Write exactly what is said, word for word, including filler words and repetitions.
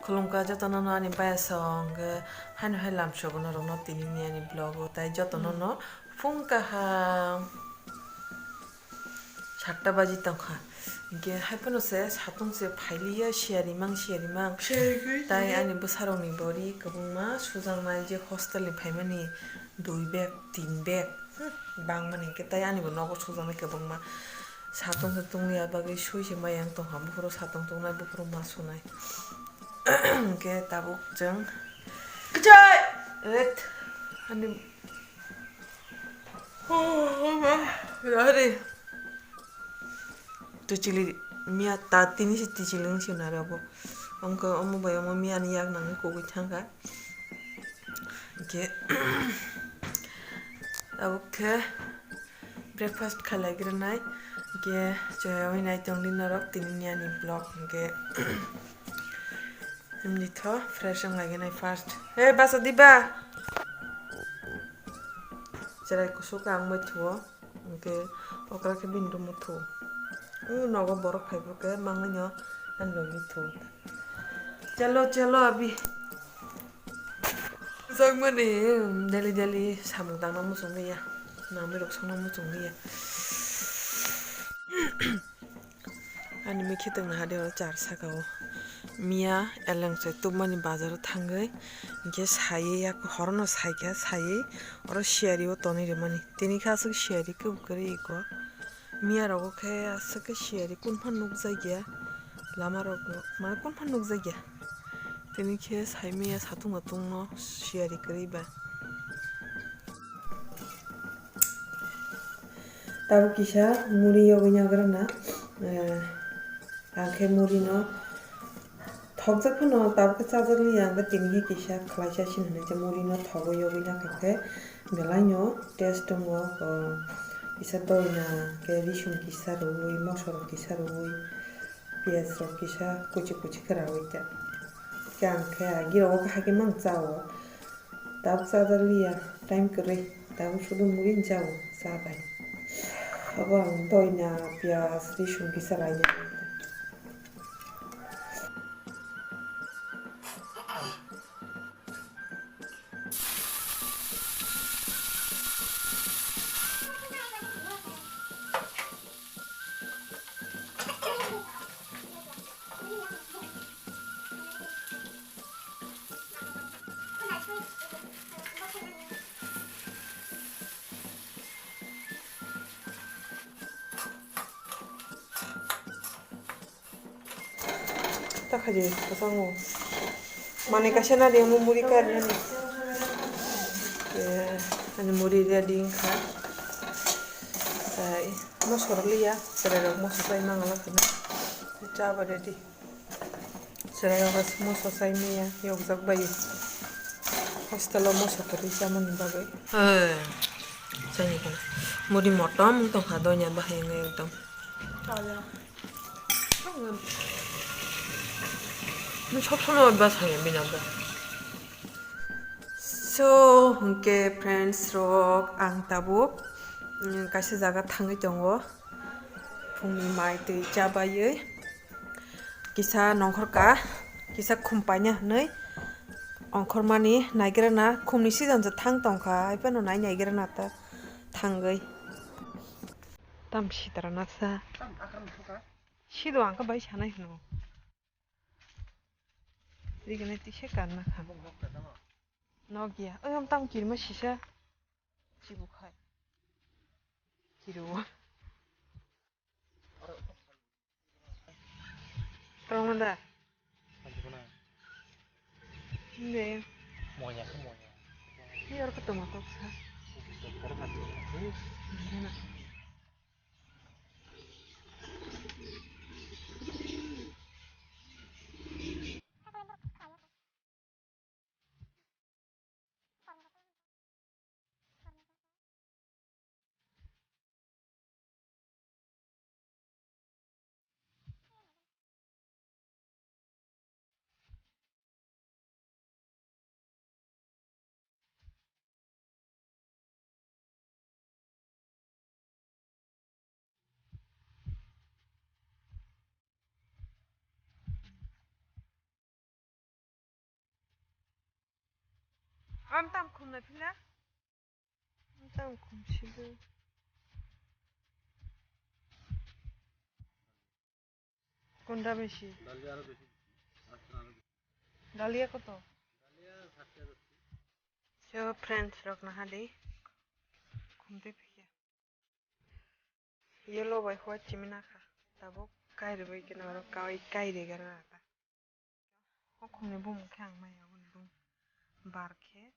Khulumkha jotono no ani bayasong, hwnkhe haino hai lamsogo norokno tinini ani vlog o, tai jotono no phung kaham. Satta baji tongkha, hwnkhe haiphano se satung se phailiya, siyari mang, siyari mang. Tai ani bwsarokni bori kwbangma sujaknai, je hostel ni phaimani dui bag, tin bag, hmm, bangmani hwnkhe tai ani bo nogo sujaknai kwbangma. Satung se tungliya bagwi sui se maya wng tongkha, buphuru satung tungnai, buphuru ma sunai. Hwnkhe tabuk chwng kwchai, et, ani, oh, ma, rari. Tichili miya ta tini se tichili wng sina rabo. Wngkha omo bai omo miya ni yak nangwi kugui thangkha. Hwnkhe abo khe breakfast khalai granai. Hwnkhe chaya wi nai tongdi norok tini ni ani vlog hwnkhe. Himdi tho fresh wng lai gwnai first. Hey, basa diba? Cherai kusuk ang bai thuo. Hwnkhe okra khe bini room o thuo. O nogo borok phai phuru khe mangnai no ani logi thuo. Chalo, chalo, abi. Jakmani, daily, daily samung tangna muchung liya. Nangni rok songna muchung liya. Ani mikhe tongna hade oro char saka o. Miya eleng se tubmani bazar o thangwi, hwnkhe saywi yak horono saikha saywi oro siyari o tonwi rwmani. Tini khe aswk siyari khe kwrwi iko. Miya rogo khe aswk khe siyari kunphano nukjakya. Lama rogo mane kunphano nukjakya. Tini khe saimaya satung atungno siyari kwrwi ba. Tabuk kisa muri yogwi nagrana, eh, ang khe muri no thokjak phano tabuk khe chajak liya, ang khe tini khe kisa khlaisa sini hinwi khe muri no thogwi yogwi nakha khe belai no taste tongo, oh, kisa doina khe risum kisa rwui, mosok rok kisa rwui, piyaj rok kisa kuchi kuchi khe raui ta. Khe ang khe agi rogo khe hakhe mang chao. Tabuk chajak liya, time kwrwi, tabuk sudu muri ni chao, cha bai. Abo ang doina, piyaj, risum kisa raina. Ta khaidi kwchangno. Mane kaisa nadi omo muri karnani. Eh, ani muri ready wngkha. Tai mosok rok liya, chwrai rok mosok bai mangala khwna. Cha ba ready. Chwrai rok mosok chai maya yokjak bai. Hostel o mosok kwrwi chamani bagwi. Eh, chani khwna. Muri motom wng tongkha doina bahai wngwi ekdom. Nung sob somoi ba saya bini abo. So, hwnkhe friends rok, ang tabuk, mm, kaisa jaga thangwi tongo. Phungni mai twi chabaiwi kisa nongkhorka, kisa khum paina hwnwi ongkhormani naigrana, khumni season se thang tongkha, haiphano nai naigrana ta thangwi. Tam sitra nasa. Sido ang khe bai sanai hwno. Rigene tise kanna kha. Nokya. Oi, om tam kirma sisa. Chibu khai. Kiru. Tolong da. Inde. Moya khe moya. Ni or ko tong tok sa. Inde na. Am tam khum na phila. Am tam khum sido. Kunda besi. Dalia aro besi. Dalia koto? Dalia sat hajar. So friends rok na hadi. Khum de phiya. Yellow bai white chimina kha. Tabuk kairi bai kena aro kai, kairi gara ta. O khumni bumung khe ang maya boni bumung. Bar khe